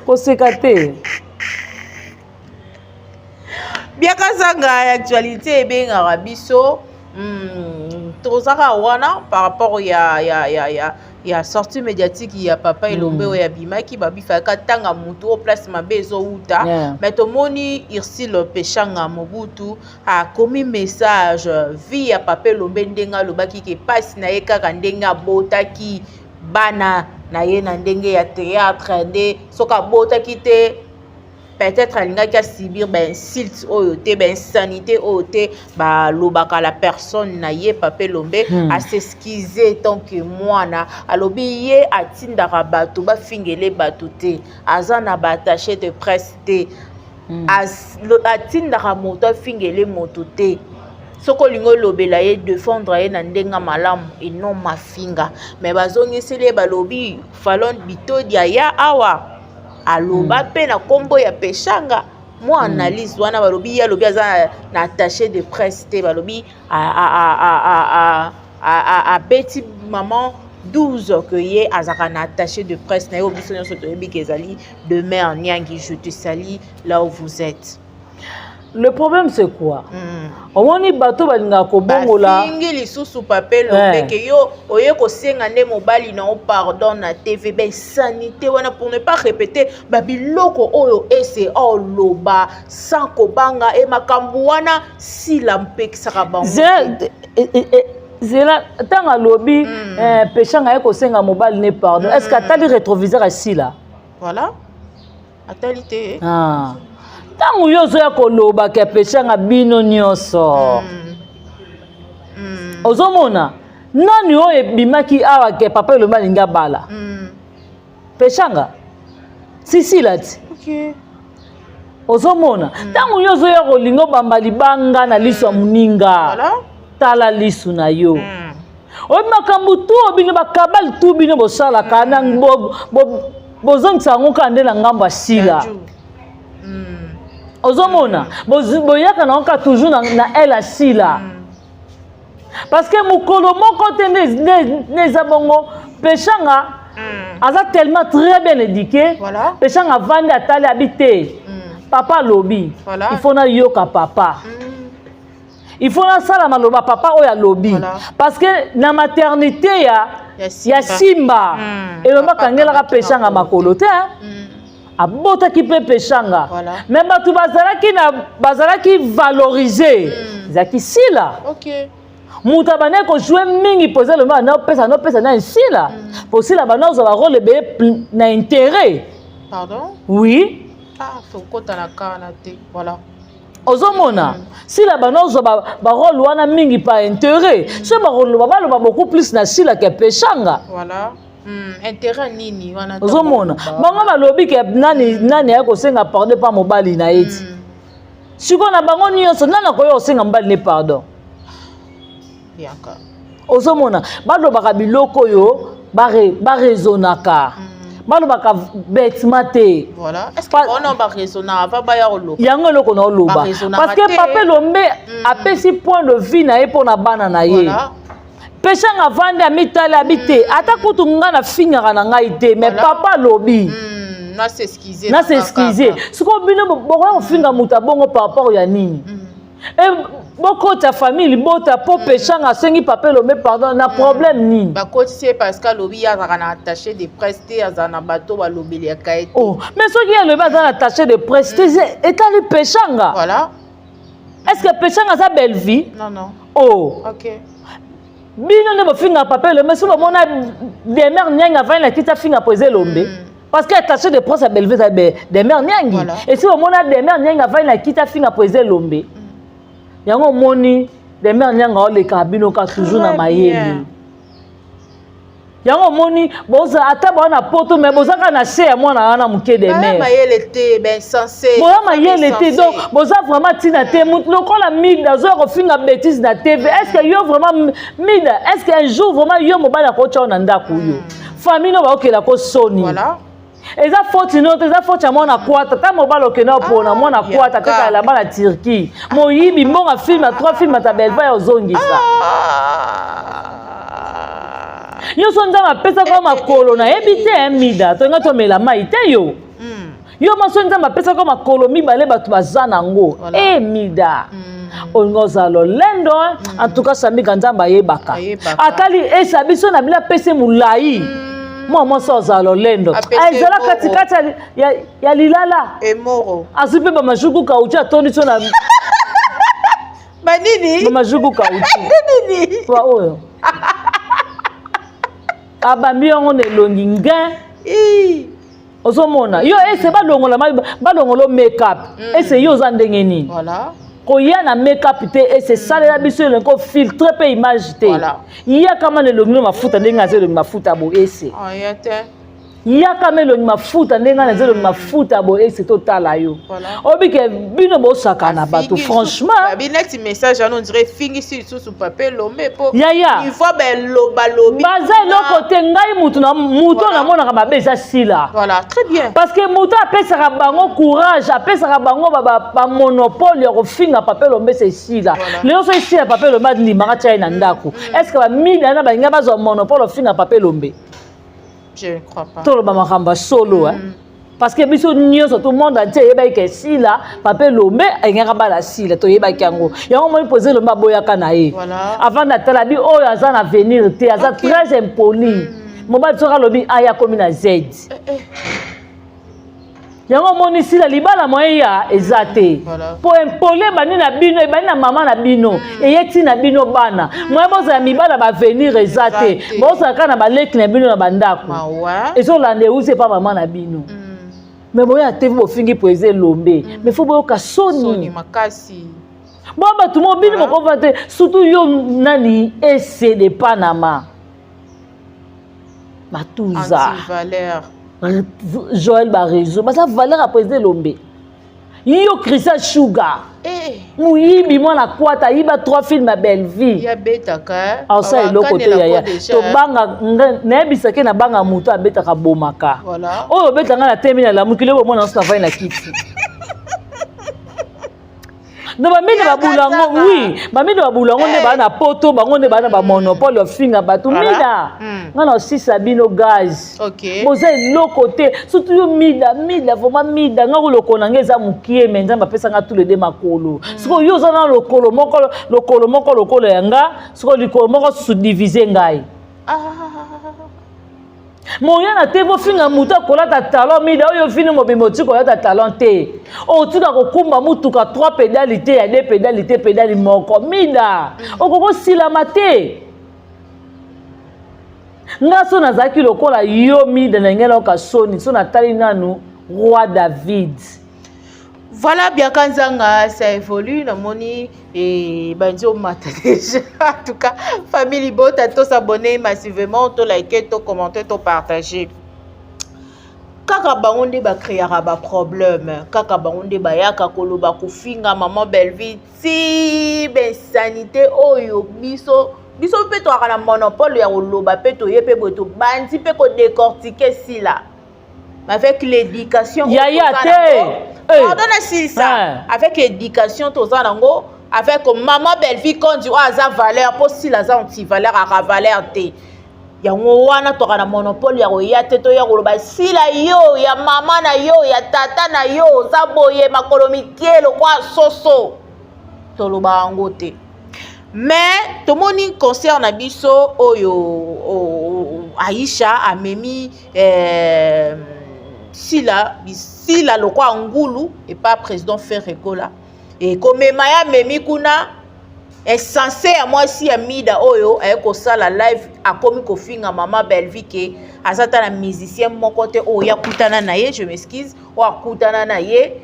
Koseka te. Biakazanga ya actualité ebengaka biso. Tozaka wana par rapport ya sortie médiatique ya papa Elombe oyo abimaki, babifaka ntanga motu oyo place mabe ezowuta. Mais tomoni Ursile Peshanga Mobutu akomi message vie ya papa Elombe, ndenge alobaki ke mpasi na ye kaka ndenge abotaki bana na ye na ndenge ya théâtre, nde soki abotaki te, peut-être alingaki asubir bainsulte oyo te, bainsanité oyo te balobaka la personne na ye. Papa Elombe as'excuse tant que mwana. Alobi ye atindaka bato bafingele bato te, aza na baattaché de presse te. Atindaka moto afingele moto te. Soki olingi olobela ye, défendre ye na ndenge malamu eno mafinga. Me bazongiseli ye, balobi Falon Bitodi aya awa aloba mpe na nkombo ya Peshanga mwa analyse wana. Balobi ye alobi aza na attaché de presse te. Balobi abeti maman 12 ke ye azalaka na attaché de presse na ye oyo biso nyonso toyebi ke ezali Demer Niangi. Je te salue là où vous êtes. Le problème, c'est quoi? Omoni bato balingaka kobongola. Bafingi lisusu papa Elombe ke yo oye kosenga nde mobali na yo pardon na TV. Bainsanité wana, pour ne pas répéter babiloko oyo ese oloba sans kobanga e makambo wana sila mpekisaka bango. Zela, ntango alobi Peshanga ye kosenga mobali ne pardon, est ce que atali rétroviseur esila? Voilà, atali te. Ah. Ntango yo ozoya koloba ke Peshanga, bino nyonso ozomona nani oyo ebimaki awa ke papa Elombe alingi abala Peshanga sisila ti. Ozomona ntango yo ozoya kolinga obamba libanga na liso ya moninga, tala lisu na yo. Oyebi makambo tu oyo bino bakabali tu bino bosalaka na bozongisa yango kaka nde na ngambo ya sila. Ozomona boyaka nango kaka toujours na ele ya sila, parce que mokolo moko te nde eza bongo. Peshanga aza tellement très bien éduqué. Peshanga avandi, atali, abi te, papa alobi, il faut nayoka papa, il faut nasala maloba papa oyo alobi, parce que na maternité ya Simba, Elombe akangelaka Peshanga makolo te, abotaki mpe Peshanga. Mais bato bazalaki na bazalaki valoriser, ezalaki Sila. Moto abandaki kojouer mingi mpo eza Elombe banda opesa nopesa na Sila, po Sila banda ozwa barôle ebele na intérêt. Pardon? Oui. Ah, tokota na kana te, voilà. Ozomona Sila banda ozwa barôle wana mingi par intérêt. So bakoloba, baloba beaucoup plus na Sila ke Peshanga. Voilà. Intérêt nini wana? Ozomona bango balobi ke nani nani aye kosenga pardon mpa mobali na ye ti. Sikoyo na bango nyonso, nani akoya kosenga mobali ne pardon? Bianca. Ozomona balobaka biloko oyo baraisonnaka, balobaka bêtement te. Voilà. Est-ce que bona baraisonnaka avant baya koloba? Yango eloko na oloba. Baraisonnaka parce que te. Papa Elombe apesi point de vue na ye mpo na bana na ye. Peshanga avandi, amitali, abi te, ata kutu ngai nafingaka na ngai te, mais papa alobi Na s'excuse. Na s'excuse. Sikoyo bino bokoya kofinga moto abongo par rapport ya nini? E bokota famille libota mpo Peshanga asengi papa Elombe pardon, na problème nini? Bakotisi ye parce que alobi ye azalaka na attaché de presse te, azala na bato balobelaka ye te. Oh, mais soki ye alobi aza na attaché de presse te, etali Peshanga? Est ce que Peshanga aza belle vie? Non, non. Oh. Bino nde bofingaka papa Elombe. So bomona Demer Niangi avandi na kiti afinga po eza Elombe, parce que attaché de presse ya Bellevue eza Demer Niangi. Esi bomona Demer Niangi avandi na kiti afinga po eza Elombe? Yango omoni Demer Niangi aolekaka bino ka toujours na Très mayele. Bien. Yango omoni boza ata boza na poto, mais boza kaka na se ya mwana wana moke de mer. Mayele te, ben sensé. Boza mayele te, donc boza vraiment ntina te. Motu lokola Mida azoya kofinga bétise na TV, est ce que yo vraiment Mida, est ce que un jour vraiment yo mobali akotya yo na ndako, yo famille no baokela ko soni? Voilà. Eza faute no te, eza faute ya mwana kwata. Ta mobali okende opona mwana kwata ateka elamba na Turquie, moyibi mbongo, film ya trois film ata Belva ya ozongisa nyonso. Nzambe apesaka makolo, nayebi te. Mida, tolinga tomela mai te. Yo yo maso, Nzambe apesaka makolo mibale, bato baza nango. E Mida, olinga ozala lolendo. En tout cas, Samika, Nzambe ayebaka, atali esa biso na bino, apesi molai. Mwa mwasi azala lolendo, ezala katikati ya lilala, azwi mpe bamajuku kauti, atondi so na Banini? Bamajuku kauti wa oyo abambi yango na elongi ngai. Ozomona yo ese balongola, balongola make-up. Ese yo oza ndenge nini koya na make-up te? Ese esalela biso elongi, kofiltre mpe image te. Yakama na elongi no mafuta ndenge aza elongi mafuta bo. Ese yakama elongi mafuta ndenge naza elongi mafuta bo. Ese totala yo, oyebi ke bino bosaka na bato, franchement. Neti message wana, on dirait efingisi lisusu Papa Elombe po Yaya, niveau belobalobi. Baza eloko te. Ngai mutu na mutu namonaka mabe eza Sila. Voilà, très bien. Parce que moto apesaka bango courage, apesaka bango bamonopole ya kofinga Papa Elombe, se Esila. Lelo so Esila, Papa Elombe andimaka tia ye na ndako, est ce que bamida na balinga bazwa monopole ofinga Papa Elombe? Je ne crois pas. Toloba makambo ya solo, parce que biso nyonso, tout monde entier eyebaki ke Sila, Papa Elombe alingaka bala Sila. Toyebaki yango. Yango moni poze Elombe aboyaka na ye avant natala bi oyo aza na avenir te, aza très impoli. Mobali soki alobi aya, akomi na Z. Yango omoni Sila, libala moyen ya eza te, mpo impoli ebandi na bino, ebandi na mama na bino, eye ntina bino bana. Moyen bozala mibala bavenir eza te, bozala kaka na baleki na bino na bandako, ezolanda euti epa mama na bino. Mais boya te, bofingi po eza Elombe, mais faut boyoka soni. Bo bato mo bino bokova te, surtout yo nani, Ese de Panama, Matuza, Joël Barezo, baza valeur ya président Elombe? Yo Christian Sugar, moyibi, mwana kwata, ayiba trois film ya Bellevie, asala eloko te. Yaya, tobanga, nayebisaki, nabanga moto abetaka, bomaka oyo obeta ngai na temi, nalamuki lobo omona nyonso, navai na kiti. No bamine babula yango, oui, bamine babula yango nde baa na poto, bango nde baa na bamonopole ofinga bato. Mida, nga na osisa bino gaz, boza eloko te, surtout yo Mida. Mida vraiment, Mida, nga ko lokolo na nga eza mokie, mais Nzambe apesanga tous les deux makolo. Sikoyo yo oza na lokolo moko, lokolo moko lokolo ya nga, sikoyo likolo moko susu divise ngai. Moya na te, bofinga moto akolata talon. Mida oyo fini mobimba, otika kolata talon te, otika kokumba mutuka 3 pédales te, ya 2 pédales te, pédale moko. Mida, okokosilama te. Nga so nazalaki lokola yo Mida, na ngai nayoka soni so natali nanu roi David. Voilà, Biaka Nzanga, ça évolue, namoni et bandi omata déjà. En tout cas, famille libota, to s'abonner massivement, to liker, to commenter, to partager. Kaka bango nde bacréaka baproblème, kaka bango nde bayaka koloba, kofinga mama Belleville ti bainsanité oyo. Biso, biso mpe toyaka na monopole ya koloba mpe toye mpe boye, tobandi mpe kodécortiquer Sila avec l'éducation. Yaya te. Pardon, nasilisa. Avec éducation toza nango, avec mama Belleville Kondi oyo aza valeur, mpo Sila aza anti-valeur, aka valeur te. Yango wana toka na monopole ya koya te, toya koloba Sila yo ya mama na yo, ya tata na yo, oza boye, makolo mike lokwa soso, toloba yango te. Mais tomoni concert na biso oyo Aisha amemi Sila, Sila lokwa ngulu epa président Ferre Gola, ekomema ye, amemi kuna. Insensé ya mwasi ya Mida oyo aye kosala live, akomi kofinga mama Bellevie ke aza ta na musicien moko te oyo akutana na ye, je m'excuse, oyo akutana na ye.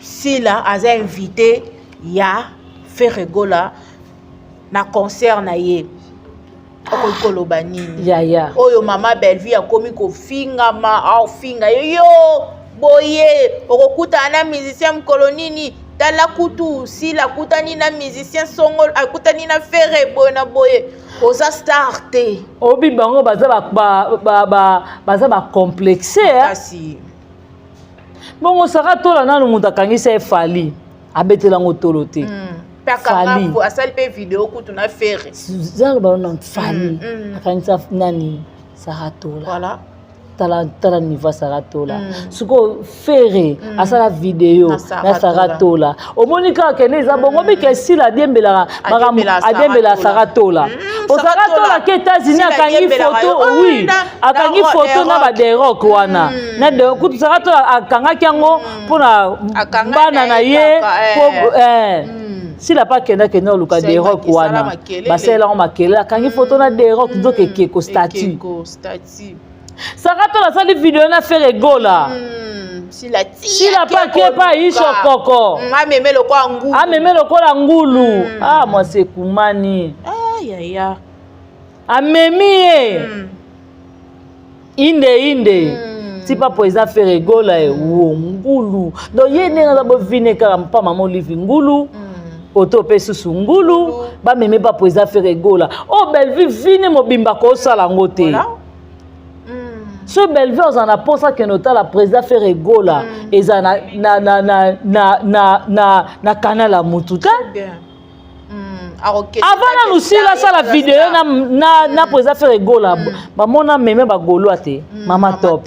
Sila aza invité ya Ferre Gola na concert na ye. Okoki koloba nini? Yaya. Oyo mama Bellevue akomi kofingama, aofinga yo yo boye, okokutana na musicien mokolo nini? Tala kutu Sila akutani na musicien songo, akutani na Ferre boye na boye. Oza star te. Obi bango baza baza ba complexe. Kasi. Bongo Sara Tola nanu moto akangisa ye Fally, abetela yango tolo te. Fally asali mpe video kutu na Ferre. Zalo ba na Fally akangisa nani Sara Tola. Voilà. Tala tala niveau Sara Tola. Siko Ferre asala video na Sara Tola. Omoni kaka kende eza bongo bike Sila adiembelaka makambo adiembela Sara Tola. O Sara Tola ke États-Unis akangi photo, oui, akangi photo na ba Derok wana. Na Derok kutu Sara Tola akangaki yango mpona bana na ye po Sila pa kenda kenda oluka Derok wana. Basala yango makelele, akangi photo na Derok donc ekeko statut. Sara Tola asali video na Ferre Gola. Sila pa kepa isho koko. Ameme lokola ngulu. Ameme lokola ngulu. Ah mwasi ekumani. Ah yaya. Amemi ye. Inde inde. Tipa po eza Ferre Gola e wo ngulu. Donc ye ndenge aza bovine kaka mpa mama Olive ngulu. Oto pe susu ngulu. Bameme pa po eza Ferre Gola. Oh Bellevue vine mobimba kosala ngo te. So Bellevue aza na posa kende otala président Ferre Gola eza na na na na na na na na canal ya mutu te. Avant nanu Sila asala video na na na président Ferre Gola, bamona meme bagolwa te. Mama Top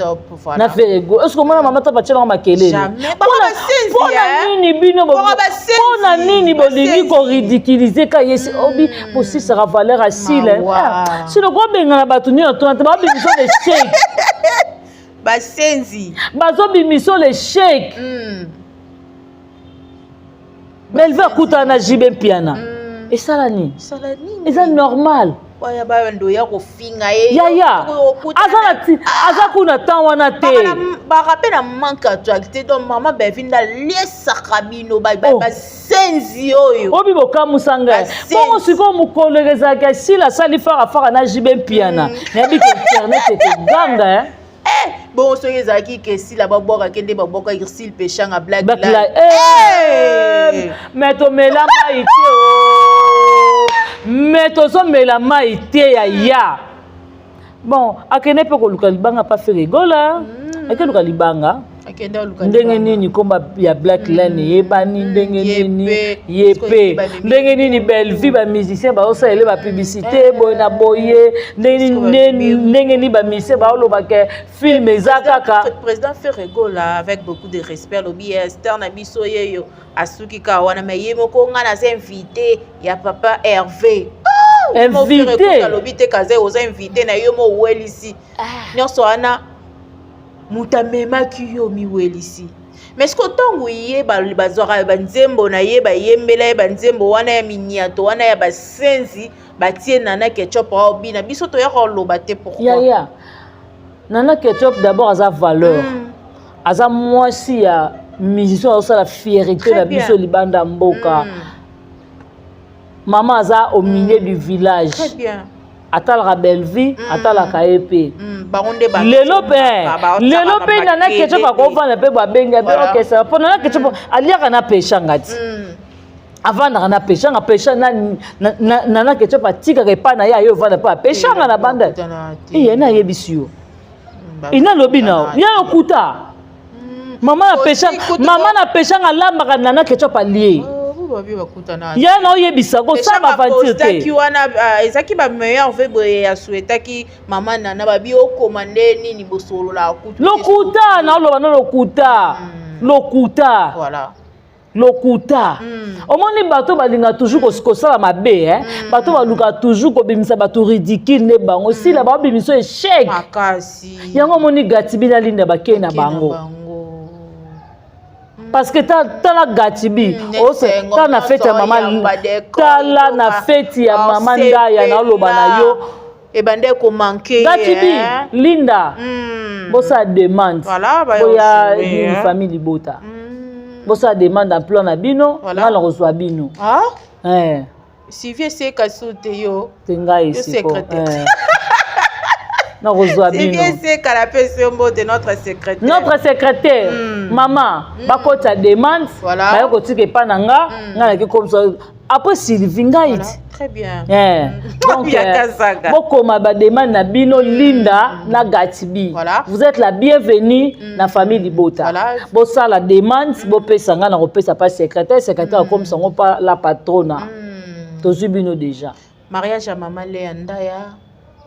na Ferre Gola, est-ce que omona Mama Top atielanga makelele? Mpona nini bino, mpona nini bolingi koridiculiser ka ye? Obi bosisaka valeur ya Sila. Sila kobengana bato nyonso tona te, babimiso l'échec. Basenzi. Bazobimiso l'échec. Bellevue akutana na JB Mpiana, esala nini? Eza normal. Bando kofinga ye. Yaya, aza kuna temps wana te. Baka mpe na manque actualité. Donc mama Bellevue nde aliesaka bino basenzi oyo. Obi bokamusa ngai bongo. Sikoyo mokolo ezalaka Esila asali farafara na JB Mpiana, nayebi ke internet ekoganga. Bongo soki ezalaki ke Sila babwakaki nde babwaka Ursile Peshanga Black. Mais tomela mai te, mais tozomela mai te ya ya. Bon, akende mpe koluka libanga pa Ferre Gola, akende luka libanga ndenge nini? Komba ya Black Line eyebani ndenge nini? Ye mpe ndenge nini? Bellevue, bamusicien bazosalele bapublicité boye na boye, ndenge nini bamusicien baolobaka film eza kaka? Président Ferre Gola, avec beaucoup de respect, alobi Ester na biso yeyo asuki kaka wana, mais ye moko nga naza invité ya papa Hervé. Invité. Alobi te kaza oza invité na yo mo owelisi nyonso wana, moto amemaki yo miwelisi. Mais ce que ntango ye bazwaka banzembo na ye, bayembela ye banzembo wana ya miniato wana ya basenzi, batie Nana Ketchup aobina, biso toyaka koloba te. Pourquoi? Yaya, Nana Ketchup d'abord aza valeur, aza mwasi ya musicien, azosala fierté na biso libanda mboka. Mama aza au milieu du village. Très bien. Atalaka Bellevue, atalaka ye mpe. Lelo mpe, lelo mpe Nana Ketchup akovanda mpe babengi abe okesaka mpo Nana Ketchup aliaka na Peshanga ti avandaka na Peshanga. Pesha Nana Ketchup atikaka epai na ye, aye ovanda mpe apeshanga na banda iye. Nayebisi yo, ina alobi na yo ya lokuta. Mama na Peshanga, mama na Peshanga alambaka, Nana Ketchup alie ya na oyebisa kosala baventure te. Wana ezalaki bameilleur ve boye, asouhaitaki mama Nana babi okoma nde nini bosolola kutu. Lokuta, naoloba no lokuta, lokuta. Lokuta. Omoni bato balinga toujours kosala mabe, eh? Bato balukaka toujours kobimisa bato ridicule nde bango. Sila baobimisa échec yango. Omoni Gatibi na Linda bakei na bango parce que tala Gatibi, tala na fete ya mama, tala na fete ya mama Ndaya, naoloba na yo. Ebande komanke. Gatibi, Linda, bosala demande boya famille libota, bosala demande emploi na bino, nga na kozwa bino. Sylvie eseka su te yo. Te ngai Yo siko. secrétaire. Nakozwa Sylvie bino. eseka la pesi yo mbote, notre secrétaire. Notre secrétaire, mama, bakota demande, baye kotika epa na nga, nga naki komisa après Sylvie ngai. Voilà. Très bien. Donc, Bianca Zaga. bokoma bademande na bino, Linda na Gatibi. Vous êtes la bienvenue na famille Libota. Bosala demande, bopesa nga, na kopesa pa secrétaire, secrétaire akomisa yango pa la patrona. Tozwi bino déjà. Mariage ya mama Lea Ndaya.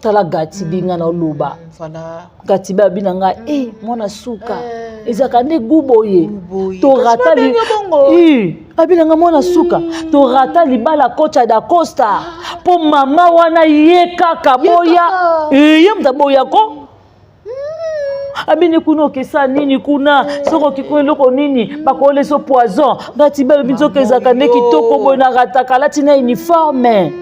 Tala Gatibi, nga na oloba. Gatibi abi na ngai e mwana suka, ezalaka nde gu boye. Boye. Torata Kasi babengi bongo. Abi na nga mwana suka, torata libala kocha da Costa mpo mama wana ye kaka boya. Kaka. Eh, ye moto aboya ko abini kuna okesa nini kuna, soki okiko eloko nini bakolesa poison. Ngati balobi nzoka ezalaka nde kitoko boye, narataka alati na uniforme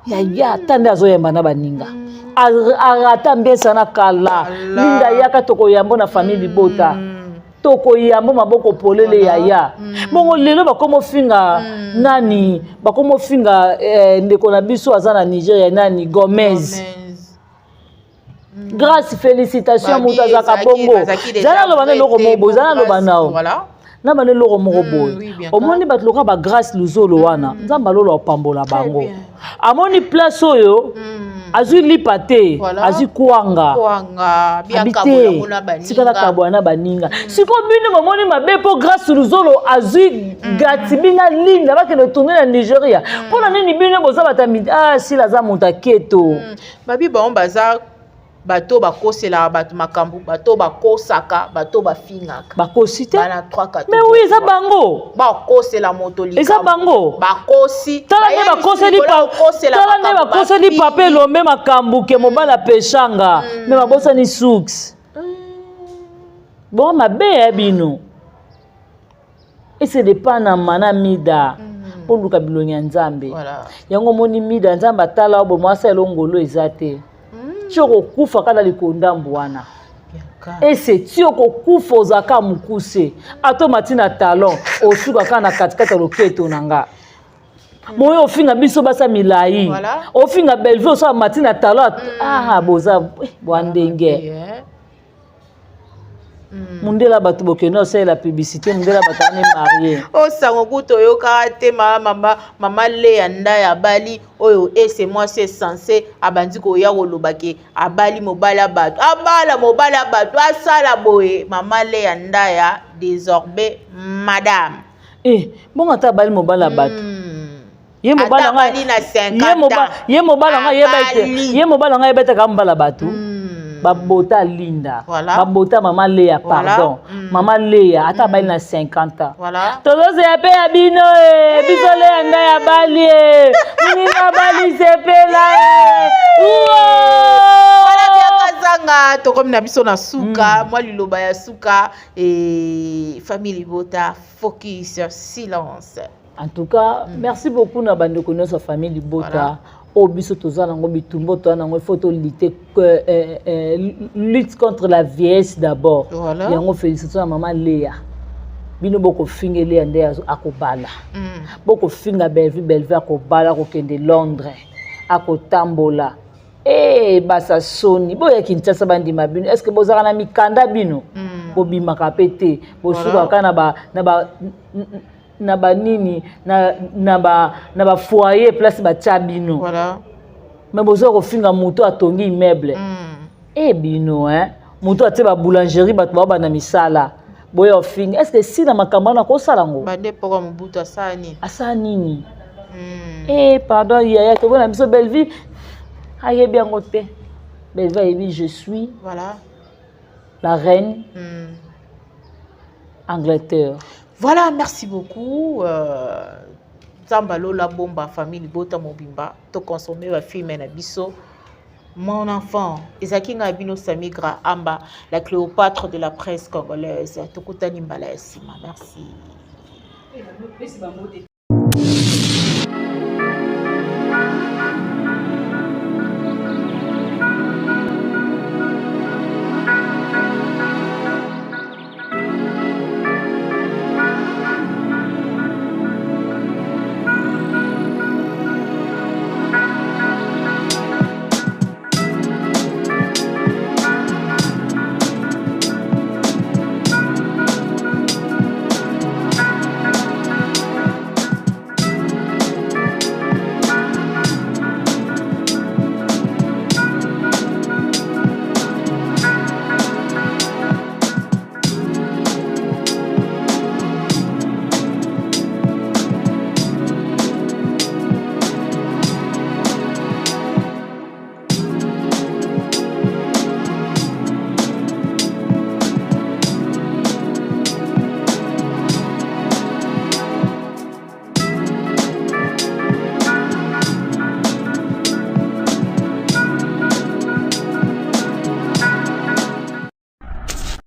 yaya, ata nde azoyemba na baninga. Arata mbiesa na kala. Linda, yaka, tokoyambo na famille Libota, tokoyambo maboko polele. Yaya, bongo lelo bakoma ofinga nani? Bakoma ofinga ndeko na biso aza na Nigeria, nani, Gomez. Gomez. Grâce, félicitation. Moto azalaka bongo, zala aloba na eloko moko boye, zala aloba nao na bana eloko moko boye. Omoni bato lokola bagrâce Luzolo wana, Nzambe alola opambola bango. Amoni place oyo azwi lipa te, azwi kwanga. Abi te tikala kabwana na baninga. Sikoyo bino bamoni mabe mpo Grâce Luzolo azwi Gatibi na Linda, bakende tourne na Nigeria. Mpo na nini bino boza bato? Ah, sila aza moto aketo. Babi bango baza bato bakoselaka bato makambo, bato bakosaka, bato bafingaka. Bakosi te, mais oui, eza bango. Bakosela moto. Eza bango. Bakosi. Tala nde bakoseli, tala nde bakoseli papa Elombe makambo ke mobali apeshanga, mais babosani suks bon mabe ya bino. Ese depa na mana mida mpo luka bilongi ya Nzambe. Yango omoni mida, Nzambe atala boye, mwasi elongolo eza te, ti okokufa kaka likondambu wana. Ese ti okokufa ozalaka mokuse, ata omati na talon, osuka kaka na katikati ya loketo na nga. Moyo ofinga biso basa milai, ofinga Bellevue, osala mati na talon. Ah, boza bwa ndenge mundela bato bokende osalela publicité, mundela bato ane marie. Osango kuta oyokaka te, mama, mama Leya Ndaya abali oyo. Ese mwasi esense abandi koya koloba ke abali mobali ya bato, abala mobali ya bato, asala boye. Mama Leya Ndaya désormais madame. Eh, bongo ata abali mobali ya bato, ye mobali ye mobali anga yeba ete ye mobali anga yeba ete kaka mobali ya bato. Babota Linda, babota mama Leya, pardon, mama Leya ata abali na 50 ans, tozozela mpe ya bino e biso. Leya ngai abali e moninga abali, sepela e. Kazanga, tokomi na biso na suka. Mwa liloba ya suka e famille Libota, focus, silence. En tout cas, merci beaucoup na bandeko nyonso ya famille Libota. Oyo biso toza nango bitumba, toza nango, il faut tolutte, lutte contre la vieillesse d'abord. Yango félicitation na mama Leya. Bino bokofinga Leya nde akobala, bokofinga Bellevue, Bellevue akobala, akokende Londres, akotambola. E basa soni, boya Kinshasa, bandima bino. Est ce que bozalaka na mikanda? Bino bobimaka mpe te, bosukaka na banini, na bafoyer place batya bino. Mais boza kofinga moto atongi immeuble. E bino, hein, moto atie baboulangerie, bato baobanda misala, boya ofinga. Est ce que si na makambo wana akosala yango? Bande poko Mobutu asala nini? Asala nini? E pardon yaya, tobona biso Bellevue ayebi yango te. Bellevue ayebi je suis la reine Angleterre. Voilà, merci beaucoup. Nzambe alola bomba famille Libota mobimba. Toconsommer bafilm na biso. Mon enfant ezalaki ngai bino Samigra Amba, la Cléopâtre de la presse congolaise. Tokutani mbala ya nsima, merci.